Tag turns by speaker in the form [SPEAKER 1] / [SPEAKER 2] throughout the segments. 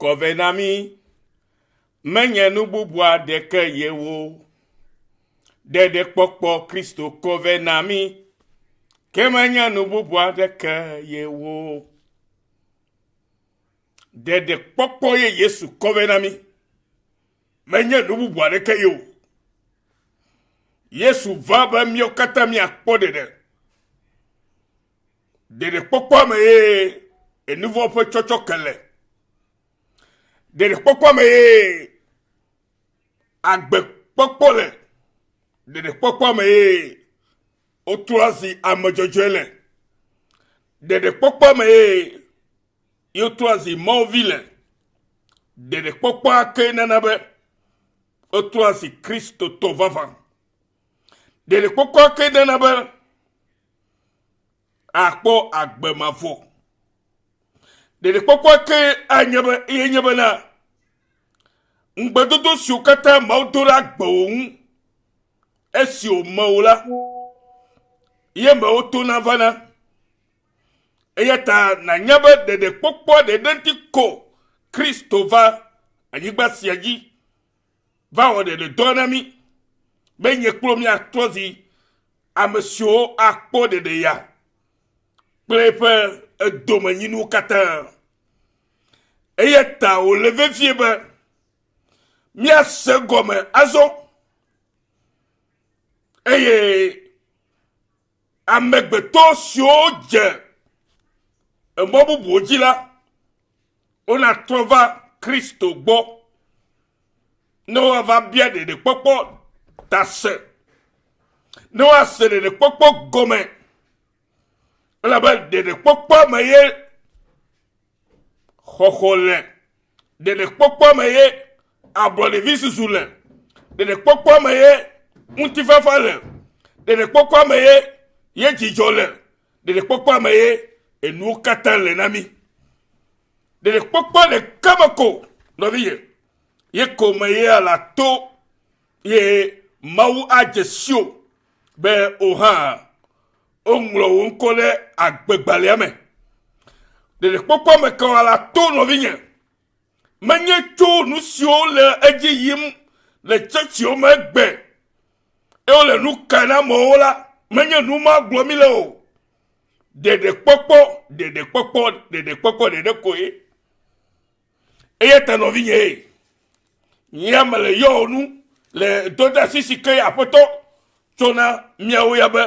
[SPEAKER 1] kɔ vɛ na mí. Menye nu bubu aɖeke ye wo. Ɖeɖekpɔkpɔ Kristo kɔ vɛ na mí. Ke menye nu bubu aɖeke ye wo. Ɖeɖekpɔkpɔ ye Yesu kɔ vɛ na mí. Menye nu bubu aɖeke ye o. Yesu va be míawo katã míakpɔ ɖeɖe. Ɖeɖekpɔkpɔ me ye enuvɔ ƒe tsɔtsɔke le. Ɖeɖekpɔkpɔ me ye agbekpɔkpɔ le. Ɖeɖekpɔkpɔ me ye wotrɔ zi ame dzɔdzɔe le. Ɖeɖekpɔkpɔ me ye wotrɔ zi Mawu le. Ɖeɖekpɔkpɔa ke nana be wotrɔ zi Kristotɔ vavã. Ɖeɖekpɔkpɔa ke nana be akpɔ agbe mavɔ. Ɖeɖekpɔkpɔ ke anye be ye nye bena ŋugbedodo siwo katã Mawu do ɖe agbewò ŋu esi wòme wò la, ye me wotona vana. Eya ta nànya be ɖeɖekpɔkpɔ ɖeɖe ŋuti ko Kristo va anyigba sia dzi va wɔ ɖeɖedɔ na mí be nye kple míatrɔ zi ame siwo akpɔ ɖeɖe ya kple eƒe edomenyinuwo katã. Eya ta wòle vevie be míase gɔme azɔ eye amegbetɔ siwo dze emɔ bubuwo dzi la, wonatrɔ va Kristo gbɔ ne woava bia ɖeɖekpɔkpɔ ta se, ne woase ɖeɖekpɔkpɔ gɔme, elabe ɖeɖekpɔkpɔ me ye xɔxɔ le, ɖeɖekpɔkpɔ me ye ablɔɖevi susu le, ɖeɖekpɔkpɔ me ye ŋutifafa le, ɖeɖekpɔkpɔ me ye ye dzidzɔ le, ɖeɖekpɔkpɔ me ye enuwo katã le na mí. Ɖeɖekpɔkpɔ ɖeka me ko nɔvinye ye ko me ye ala to ye Mawu adze si o be o hã woŋlɔ wò ŋkɔ ɖe agbegbalẽa me. Ɖeɖekpɔkpɔ me ka wòala to nɔvinye? Menye tso nu siwo le edzi yim le tsɔtsiwo me egbe eye wole nu ka na amewo la, menye nu ma gblɔm mi le o. Ɖeɖekpɔkpɔ, ɖeɖekpɔkpɔ, ɖeɖekpɔkpɔ ɖeɖe koe. Eya ta nɔvinye, nye ame le yɔwò nu le dɔdeasi si ke Aƒetɔ tsɔ na míawo ya be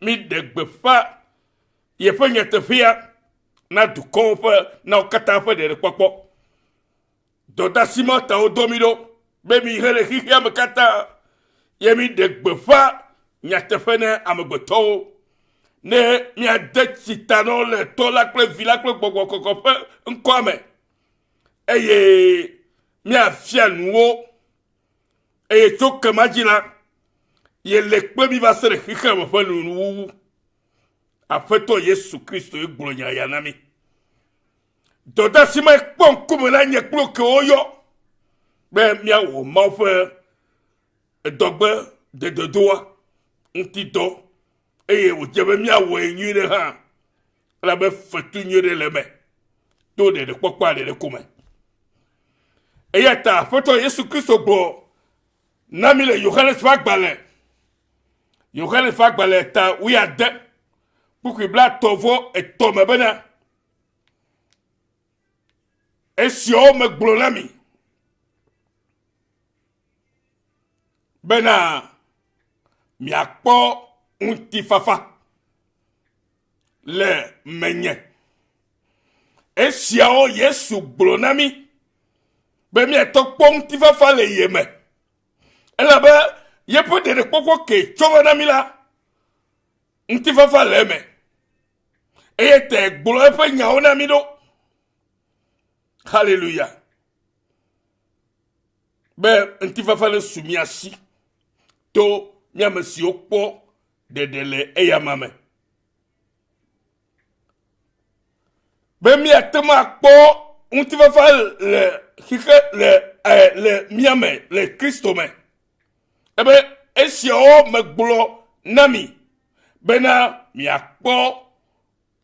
[SPEAKER 1] míɖe gbeƒã yeƒe nyateƒea na dukɔwo ƒe na wo katã ƒe ɖeɖekpɔkpɔ. Dɔdeasi ma ta wodɔ mí ɖo be mihe le xexea me katã ye míɖe gbeƒã nyateƒe na amegbetɔwo ne míade tsi ta na wo le Tɔ la kple Vi la kple Gbɔgbɔ Kɔkɔe ƒe ŋkɔa me eye míafia nu wo eye tso kema dzi la yele kple mí va se ɖe xexea me ƒe nuwuwu. Aƒetɔ Yesu Kristo ye gblɔ nya ya na mí. Dɔdeasi ma kpɔ ŋkume na nye kple kewo yɔ be míawɔ Mawu ƒe edɔgbe dededoa ŋuti dɔ eye wòdze be míawɔe nyuie ɖe hã elabe fetu nyuie ɖe le eme to ɖeɖekpɔkpɔa ɖeɖe ko me. Eya ta Aƒetɔ Yesu Kristo gblɔ na mí le Yohanes ƒe agbalẽ Yohanes ƒe agbalẽ ta wuiade kpukpui blaetɔ̃ vɔ etɔ̃ me bena esiawo megblɔ na mi bena miakpɔ ŋutifafa le menye. Esiawo Yesu gblɔ na mí be míatɔ kpɔ ŋutifafa le ye me. Elabe yeƒe ɖeɖekpɔkpɔ ke tsɔ va na mí la, ŋutifafa le eme. Eye te gblɔ eƒe nyawo na mí ɖo. Hallelujah. Be ŋutifafa ne su mía si to mía ame siwo kpɔ ɖeɖe le eyama me. Be míate ŋu akpɔ ŋutifafa le xixe le eh, le mía me le Kristo me. Ebe esiawo megblɔ na mi bena miakpɔ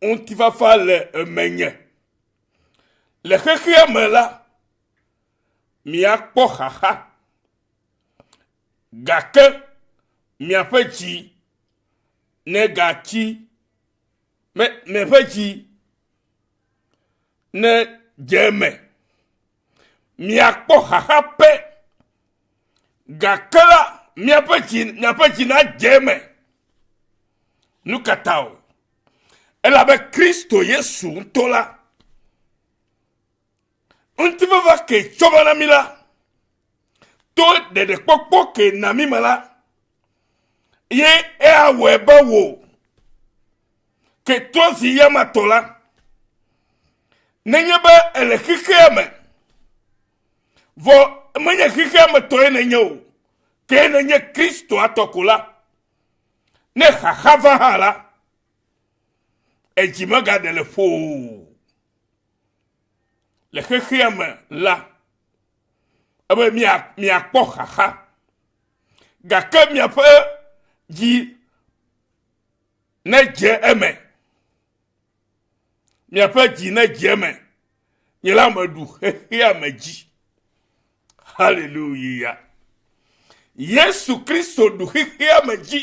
[SPEAKER 1] ŋutifafa le emenye. Le xexea me la, Miakpɔ xaxa, gake miaƒe dzi negatsi me miaƒe dzi nedze eme. Miakpɔ xaxa pɛ, gake la miaƒe dzi miaƒe dzi nadze eme. Nu ka ta o? Elabe Kristo Yesu ŋutɔ la, ŋutifafa ke tsɔ va na mí la, to ɖeɖekpɔkpɔ ke na mí me la, ye eawɔe be wò ke trɔ zi yama tɔ la, nenye be ele xexea me, vɔ menye xexea me tɔe nenye o, ke nenye Kristoa tɔ ko la, ne xaxa va hã la, edzi megaɖe le ƒo o. Le xexea me la, ebe mia miakpɔ xaxa gake miaƒe dzi nedze eme. Miaƒe dzi nedze eme. Nye la meɖu xexea me dzi. Hallelujah. Yesu Kristo ɖu xexea me dzi.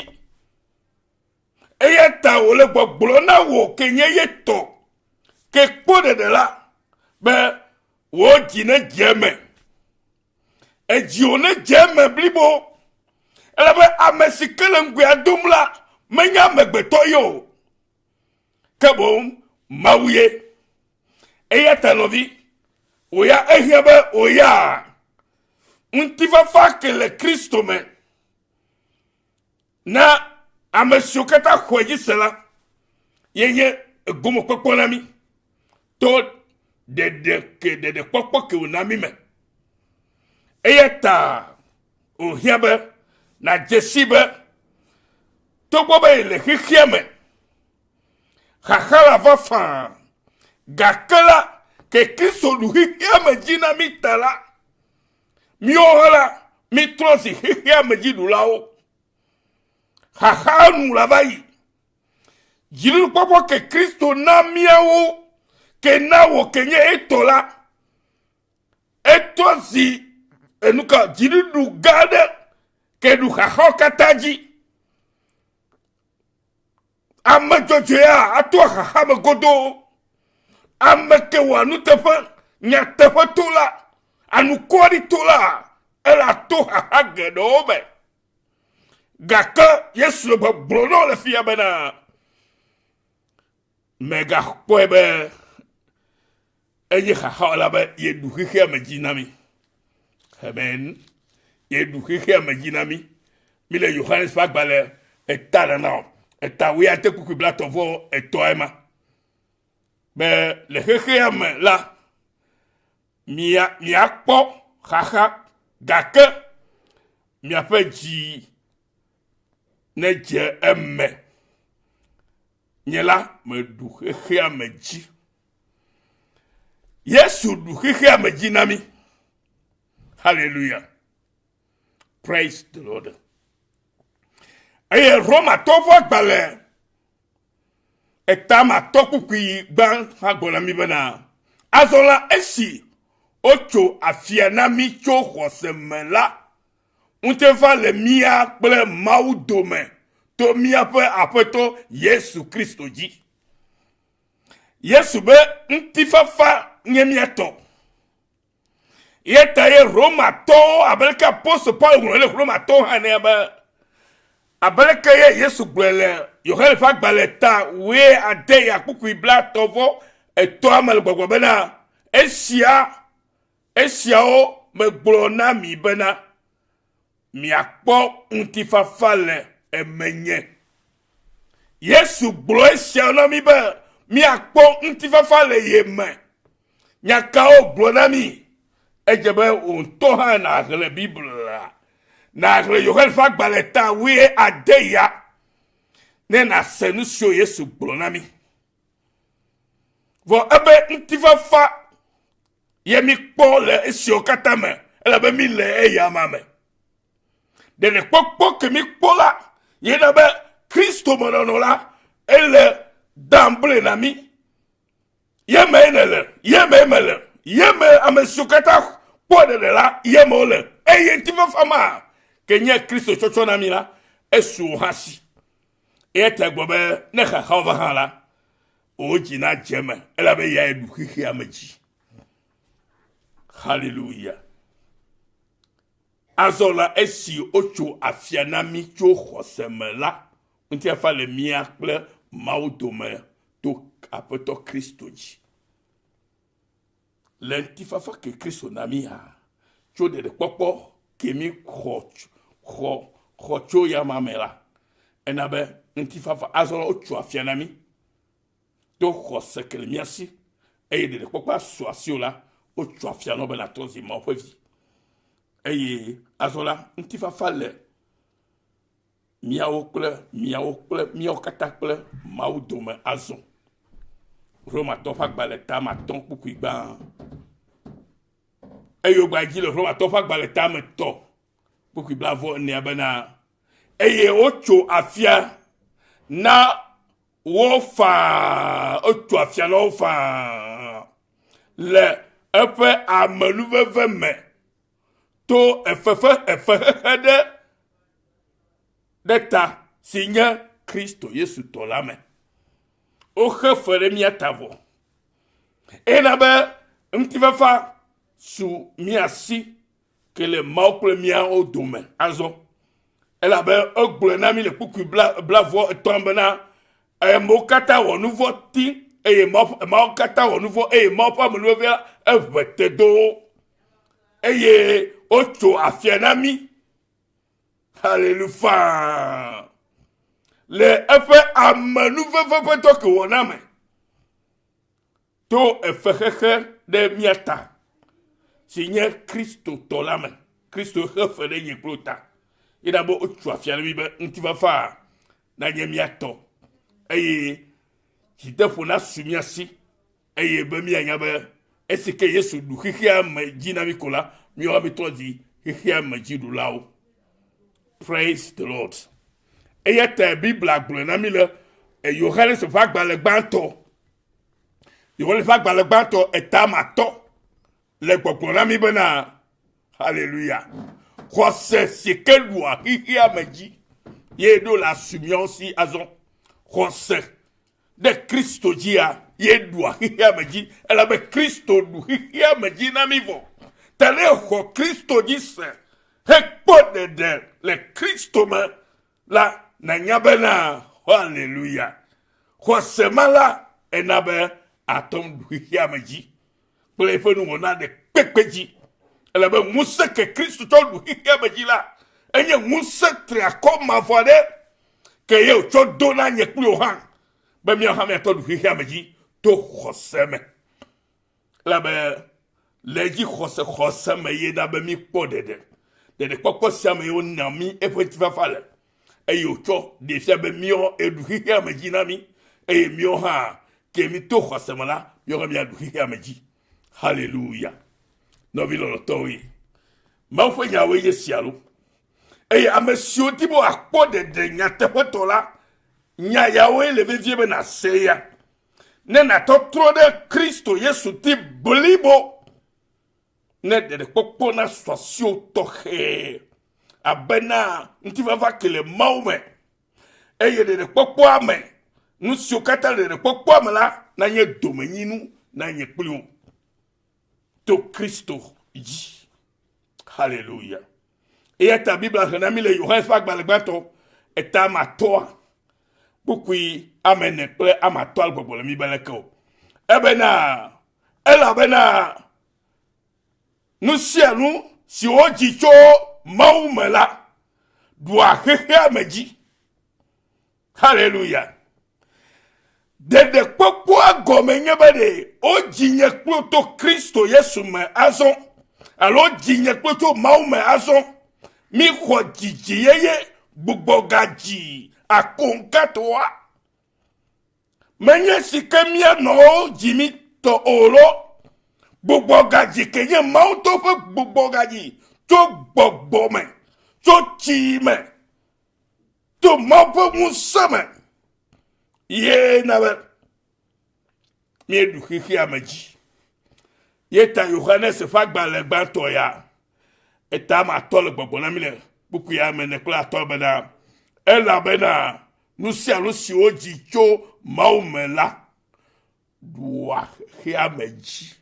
[SPEAKER 1] Eya ta wòle gbɔgblɔ na wò ke nye ye tɔ, ke kpɔ ɖeɖe la, be wò dzi nedze eme. Edziwò nedze eme blibo. Elabe ame si ke le ŋgɔea dom la, menye amegbetɔ ye o, ke boŋ Mawu ye. Eya ta nɔvi, wò ya ehiã be wò ya ŋutifafa ke le Kristo me Na ame siwo katã xɔe dzi se la, ye nye egomekpɔkpɔ na mí to ɖeɖe ke ɖeɖekpɔkpɔ ke wòna mí me. Eya ta wòhiã be nàdze sii be togbɔ be yele xexea me, xaxa la va faa, gake la, ke Kristo ɖu xexea me dzi na mí ta la, Míwo hã la, mítrɔ zi xexea me dziɖulawo. Xaxa nu la va yi. Dziɖuɖukpɔkpɔ ke Kristo na míawo, ke na wò ke nye etɔ la, etrɔ zi enuka dziɖuɖu gã aɖe ke ɖu xaxawo katã dzi. Ame dzɔdzɔea ato xaxa me godoo. Ame ke wɔa nuteƒe, nyateƒetola, anukwaɖitola, ele ato xaxa geɖewo me. Gake Yesu le gbɔgblɔ na wo le fia bena, mègakpɔe be enye xaxa o elabe yeɖu xexea me dzi na mí. Amen. Yeɖu xexea me dzi na mí. Mi le Yohanes ƒe agbalẽ eta nana o. Eta wuiade kpukpui blatɔ̃ vɔ etɔ̃a ema. Be le xexea me la, mia miakpɔ xaxa gake miaƒe dzi nedze eme. Nye la meɖu xexea me dzi. Yesu ɖu xexea me dzi na mí. Hallelujah. Praise the Lord. Eye Romatɔwo ƒe agbalẽ etamatɔ kpukpui gbã hã gblɔ na mí bena, azɔ la esi wotso afia na mí tso xɔse me la, ŋutifafa le mía kple Mawu dome to míaƒe Aƒetɔ Yesu Kristo dzi. Yesu be ŋutifafa nye mía tɔ. Ye ta ye Romatɔwo abe leke apostol Paulo ŋlɔ ɖe Romatɔwo hã ene be abe leke ye Yesu gblɔe le Yohane ƒe agbalẽ ta wue ade ya kpukpui blatɔ̃ vɔ etɔ̃a me le gbɔgblɔ bena esia esiawo megblɔ na mi bena miakpɔ ŋutifafa le emenye. Yesu gblɔ esia na mí be míakpɔ ŋutifafa le ye me. Nya kawo gblɔ na mí? Edze be wò ŋutɔ hã nàxlẽ Biblia. Nàxlẽ Yohanes ƒe agbalẽ ta wuiade ya ne nàse nu siwo Yesu gblɔ na mí. Vɔ ebe ŋutifafa ye míkpɔ le esiawo katã me elabe míle eyama me. Ɖeɖekpɔkpɔ ke míkpɔ la ye na be Kristo me nɔnɔ la ele damble na mí. Ye mee nèle, ye mee mele, ye me ame siwo katã Kpɔ ɖeɖe la, ye me wole. Eye ŋutifafa ma ke nye Kristo tsɔtsɔ na mi la, esu wò hã si. Eya ta gblɔ be ne xaxawo va hã la, wò dzi nadze eme elabe eyae ɖu xexea me dzi. Hallelujah. Azɔ la, esi wotso afia na mí tso xɔse me la, ŋutifafa le mía kple Mawu dome to Aƒetɔ Kristo dzi. Le ŋutifafa ke Kristo na mí hã, tso ɖeɖekpɔkpɔ ke mí xɔ xɔ xɔ tso ya ma me la, ena be ŋutifafa azɔ la wotso afia na mí to xɔse ke le mía si eye ɖeɖekpɔkpɔ asu asiwò la, wotso afia na wò be nàtrɔ zi Mawu ƒe vi. Eye azɔ la, ŋutifafa le míawo kple miawo kple míawo katã kple Mawu dome azɔ. Romatɔ ƒe agbalẽ tame atɔ̃ kpukpui gbã. Eye wogba dzi le Romatɔ ƒe agbalẽ tame tɔ kpukpui blavɔ enea bena eye wotso afia na wo faa, wotso afia na wo faa le eƒe amenuveve me to efefe efexexe ɖe ɖe ta si nye Kristo Yesu tɔ la me. Woxe fe ɖe mía ta vɔ. Ena be ŋutifafa su mía si ke le Mawu kple míawo dome azɔ. Elabe egblɔe na mí le kpukpui bla blavɔ etɔ̃ bena amewo katã wɔ nu vɔ̃ ti eye Mawu katã wɔ nu vɔ̃ eye Mawu ƒe amenuvevea eʋe te do wo eye wotso afia na mí. Haleluya! Le eƒe amenuveve ƒe dɔ ke wɔna me to efexexe ɖe mía ta si nye Kristo tɔ la me. Kristo xe fe ɖe nye kple ta. Ye na be wotso afia na mí be ŋutifafa nanye mía tɔ eye dzideƒo nasu mía si eye be míanya be esi ke Yesu ɖu xexea me dzi na mí ko la, míawo mítrɔ dzi xexea me dziɖulawo. Praise the Lord. Eya ta Biblia gblɔe na mí le Yohanes ƒe agbalẽ gbãtɔ, Yohanes ƒe agbalẽ gbãtɔ etamatɔ le gbɔgblɔ na mí bena, Haleluya, xɔse si ke ɖua xexea me dzi ye ɖo le asu míawo si azɔ. Xɔse ɖe Kristo dzia, ye ɖua xexea me dzi, elabe Kristo ɖu xexea me dzi na mí vɔ. Ta ne exɔ Kristo dzi se hekpɔ ɖeɖe le Kristo me la, nànya bena, haleluya, xɔse ma la, ena be àte ŋu ɖu xexea me dzi kple eƒe nuwɔna ɖe kpekpe dzi. Elabe ŋusẽ ke Kristo tsɔ ɖu xexea me dzi la, enye ŋusẽ triakɔ mavɔ aɖe ke ye wòtsɔ do na nye kpli wò hã be míawo hã míatɔ ɖu xexea me dzi to xɔse me. Elabe le edzi xɔse xɔse me ye na be míkpɔ ɖeɖe. Ɖeɖekpɔkpɔ sia me ye wona mí eƒe ŋutifafa le eye wòtsɔ ɖee fia be míawo eɖu xexea me dzi na mí eye míawo hã ke míto xɔse me la míawo hã míaɖu xexea me dzi. Haleluya. Nɔvi lɔlɔtɔwoe, Mawu ƒe nyawoe nye sia lo. Eye ame siwo di be woakpɔ ɖeɖe nyateƒetɔ la, nya yawoe le vevie be nàse ya. Ne nàtɔtrɔ ɖe Kristo Yesu ti blibo, ne ɖeɖekpɔkpɔ nasu asiwò tɔxɛ abe na ŋutifafa ke le Mawu me, eye ɖeɖekpɔkpɔa me, nu siwo katã le ɖeɖekpɔkpɔa me la nanye domenyinu na nye kpli wò to Kristo dzi. Haleluya. Eya ta Biblia xlẽ na mí le Yohanes ƒe agbalẽ gbãtɔ eta ame atɔ̃a kpukpui ame ene kple ame atɔ̃a gbɔgblɔ le mí be leke o. Ebena elabena nu sia nu si wodzi tso Mawu me la ɖua xexea me dzi. Haleluya. Ɖeɖekpɔkpɔa gɔme nye be ɖe wodzi nye kplo to Kristo Yesu me azɔ alo wodzi nye kplo tso Mawu me azɔ. Míxɔ dzidzi yeye gbugbɔgadzi akoŋkatɔa. Menye si ke mía nɔwo dzi mí tɔ o lo. Gbugbɔgadzi ke nye Mawu ŋutɔ ƒe gbugbɔgadzi tso gbɔgbɔ me, tso tsi me. To Mawu ƒe ŋusẽ me ye na be míeɖu xexea me dzi. Ye ta Yohanes ƒe agbalẽ gbãtɔ ya, eta ame atɔ le gbɔgbɔ na mi le kpukpuia me ne kple atɔ bena, elabena nu sia nu si wodzi tso Mawu me la ɖua xexeame dzi.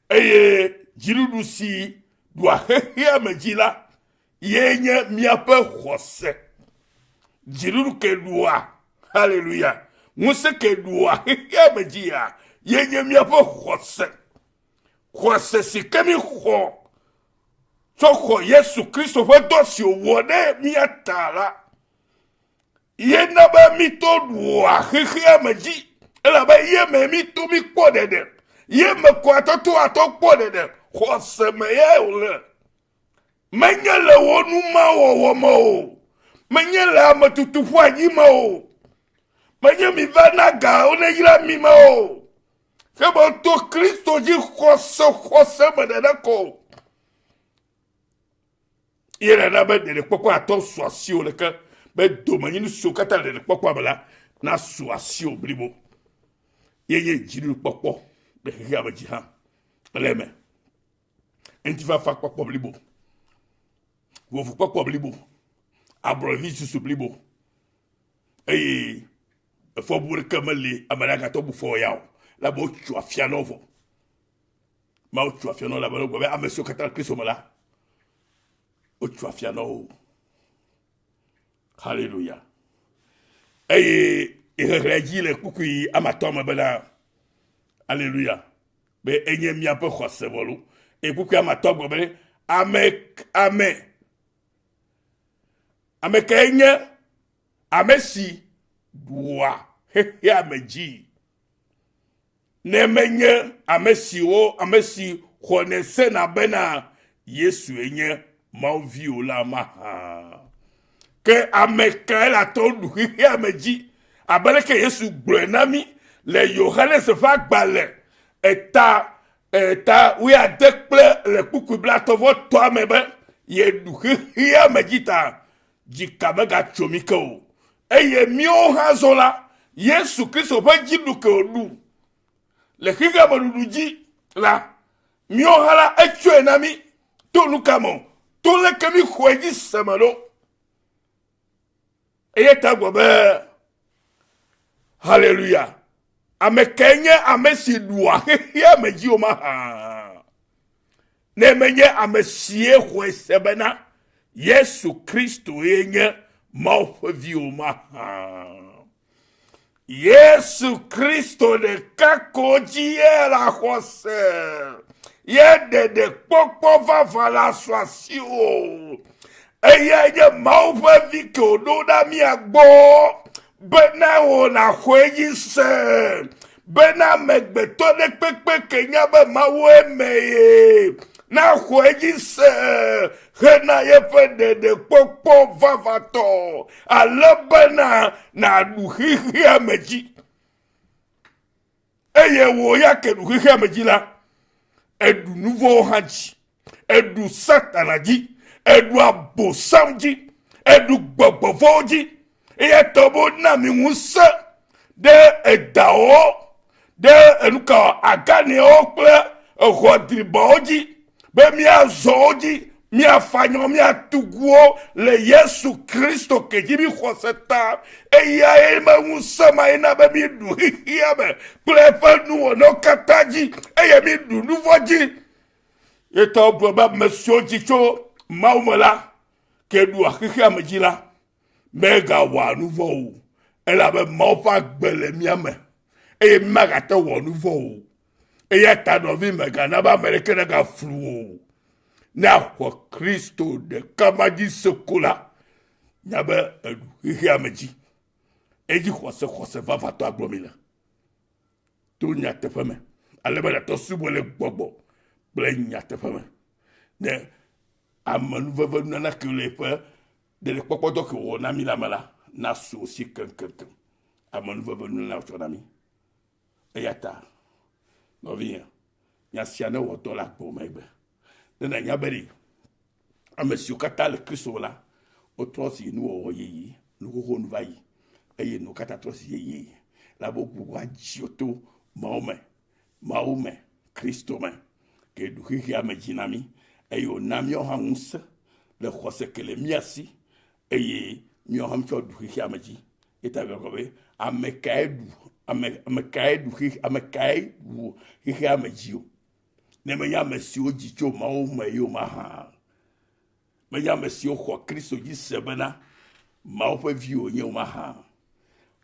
[SPEAKER 1] Eye dziɖuɖu si ɖua xexeame dzi la ye nye míaƒe xɔse. Dziɖuɖu ke ɖua, haleluya, ŋusẽ ke ɖua xexeame dzia ye nye míaƒe xɔse. Xɔse si ke mi xɔ tsɔ xɔ Yesu Kristo ƒe dɔ si wòwɔ ɖe mía ta la, ye na be mito ɖua xexeame dzi elabe ye me mito mikpɔ ɖeɖe ye me ko atɔtɔ atɔ kpɔ ɖeɖe xɔse me ye wòle menye le wò numawɔwɔ me o menye le ametutu ƒu anyi me o menye mi va na ga wo ne yra mi me o ke be to kristo dzi xɔse xɔse me ɖeɖe ko Ye nana be ɖeɖekpɔkpɔ atɔ su asiwò leke be domenyinu siwo katã le ɖeɖekpɔkpɔa me la nasu asiwò blibo. Ye nye dziɖuɖukpɔkpɔ le xexea me dzi hã le eme. Ŋutifafa kpɔkpɔ blibo, vovokpɔkpɔ blibo, ablɔɖevi susu blibo eye efɔbu ɖeke meli ame ɖe agatɔ bu fɔ ya o labe wotso afia na wo vɔ. Mawu tso afia na wo elabena wogblɔ be ame siwo katã le Kristo me la, wotso afia na wo. Haleluya. Eye xexlẽ dzi le kpukpui ame atɔ̃ me bena, Aleluya, be enye míaƒe xɔse vɔ lo. Eye kpukpui ame atɔ̃ gblɔ be, ame, ame, ame kae nye ame si ɖua xexeame dzi? Ne menye ame siwo ame si xɔnɛ sena bena Yesue nye Mawu Vi o la mahã. Ke ame kae le ate ŋu ɖu xexea me dzi? Abe leke Yesu gblɔe na mí le Yohanes ƒe agbalẽ eta eta wuiade kple le kpukpui blaetɔ̃ vɔ tɔa me be yeɖu xexea me dzi ta dzika megatso mí ke o. Eye míwo hã zɔ la, Yesu Kristo ƒe dziɖuɖu ke wòɖu le xexea me ɖuɖu dzi la, míwo hã la, etsɔe na mí to nu ka me o? To leke mí xɔe dzi se me ɖo. Eya ta gblɔ be, Haleluya! Ame kae nye ame si ɖua xexea me dzi o mahã? Ne menye ame sie xɔe se bena Yesu Kristoe nye Mawu ƒe vi o mahã? Yesu Kristo ɖeka ko dzi ye la xɔse ye ɖeɖekpɔkpɔ vavã la su asiwò. Eyae nye Mawu ƒe vi ke wòɖo ɖa mía gbɔ bena wò nàxɔe edzi se bena amegbetɔ ɖe kpekpe ke nya be Mawue me ye naxɔe edzi se hena yeƒe ɖeɖekpɔkpɔ vavãtɔ ale bena nàɖu xexea me dzi. Eye wò ya ke ɖu xexea me dzi la, èɖu nu vɔ̃wo hã dzi, èɖu Satana dzi, èɖu Abosam dzi, èɖu gbɔgbɔ vɔ̃wo dzi. Eya ta be wona mi ŋusẽ ɖe edawo, ɖe enuka aganiawo kple exɔ dribawo dzi be míazɔ wo dzi, míafa nyɔ, míatu gu wo le Yesu Kristo ke dzi míxɔ se ta. Eyae me ŋusẽ ma ye na be míɖu xexea me kple eƒe nuwɔnawo katã dzi eye míɖu nu vɔ̃ dzi. Ye ta wogblɔ be ame siwo dzi tso Mawu me la, ke ɖua xexea me dzi la, megawɔa nu vɔ̃ o, elabe Mawu ƒe agbe le mía me eye mímagate wɔ nu vɔ̃ o. Eya ta nɔvi mègana be ame aɖeke nagaflu wò o. Ne àxɔ Kristo ɖeka ma dzi se ko la, nya be èɖu xexea me dzi. Edzi xɔse xɔse vavãtɔ agblɔ mi le to nyateƒe me ale be nàtɔ subɔ le gbɔgbɔ kple nyateƒe me. Ne amenuveve nunana ke le eƒe ɖeɖekpɔkpɔdɔ ke wòwɔ na mí la me la nasu wo si keŋkeŋkeŋ. Amenuveve nunana wòtsɔ na mí. Eya ta, nɔvinye, nya sia newɔ dɔ le agbe me egbe. Ne nànya be ɖe ame siwo katã le Kristo me la, wotrɔ zi nuwɔwɔ yeye, nu xoxo nu va yi eye nuwo katã trɔ zi yeye. Elabe wogbugbɔ adzi wo to Mawu me, Mawu me. Kristo me ke ɖu xexea me dzi na mí eye wòna míawo hã ŋusẽ le xɔse ke le mía si eye míawo hã mítsɔ ɖu xexea me dzi. Eta gblɔ be ame kae ɖu ame ame kae ɖu xexe ame kae ɖu xexea me dzi o? Ne menye ame siwo dzi tso Mawu me ye o mahã. Menye ame siwo xɔ Kristo dzi se bena Mawu ƒe vi wònye o mahã.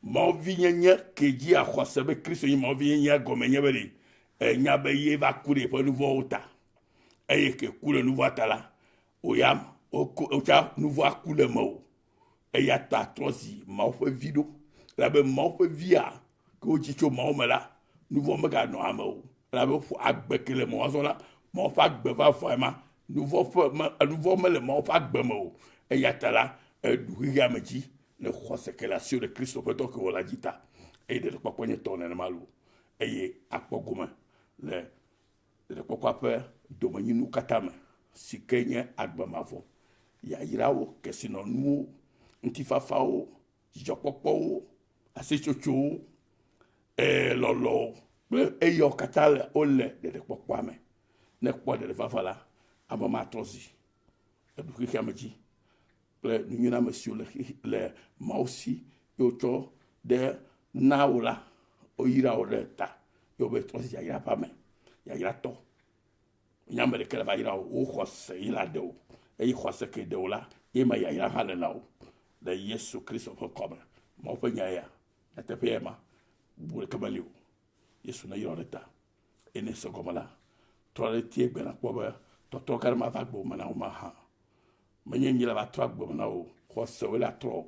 [SPEAKER 1] Mawu vinyenye ke dzi axɔ se be Kristo nye Mawu vinyenyea gɔme nye be ɖe enya be ye va ku ɖe yeƒe nu vɔ̃wo ta. Eye ke ku ɖe nu vɔ̃a ta la, wò ya wotsa nu vɔ̃a ku le mewò. Eya ta trɔ zi Mawu ƒe vi ɖo. Elabe Mawu ƒe via ke wodzi tso Mawu me la, nu vɔ̃ meganɔ ame o. Elabe woƒo agbe ke le mewò azɔ la, Mawu ƒe agbe vavãe ma. Nu vɔ̃ ƒe me, nu vɔ̃ mele Mawu ƒe agbe me o. Eya ta la, eɖu xexea me dzi le xɔse ke le asiwò ɖe Kristo ƒe dɔ ke wɔ la dzi ta. Eye ɖeɖekpɔkpɔ nye tɔwò nenema loo. Eye akpɔ gome le Ɖeɖekpɔkpɔa ƒe domenyinu katã me, si ke nye agbe mavɔ, yayrawo, kesinɔnuwo, ŋutifafawo, dzidzɔkpɔkpɔwo, asitsotsowo, ee, lɔlɔ̃wo kple eyawo katã le wole ɖeɖekpɔkpɔa me. Ne ekpɔ ɖeɖe vavã la, ame matrɔ zi eɖu xexea me dzi kple nunyuiname siwo le le Mawu si ye wotsɔ ɖe na wò la, woyra wò ɖe ta ye wobe trɔ zi yayra ƒe ame, yayratɔ. Nye ame ɖeke le va yra wò, wò xɔse ye la ɖe wò eye xɔse ke ɖe wò la, ye me yayra hã le na wò le Yesu Kristo ƒe ŋkɔ me. Mawu ƒe nya ya, nyateƒe ye ma, bubu ɖeke meli o. Yesu neyra wò ɖe ta. Eye ne ese gɔme la, trɔ ɖe tie gbe nakpɔ be tɔtrɔ gã ɖe mava agbe me na wò mahã. Menye nye la va trɔ agbe me na wò, xɔse woe la trɔ wò.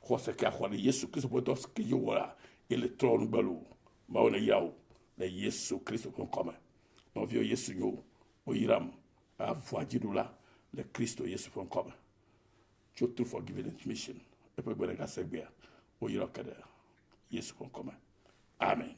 [SPEAKER 1] Xɔse ke axɔ ɖe Yesu Kristo ƒe dɔ ke dzi wɔ la, ye le trɔ nugbe loo. Mawu neyra wò le Yesu Kristo ƒe ŋkɔ me. Nɔviwo Yesu nyo, woyram avua dziɖula le Kristo Yesu ƒe ŋkɔ me. Tso Truth for Giving Mission eƒe gbe ɖeka se gbea, woyra ke ɖe Yesu ƒe ŋkɔ me. Amen.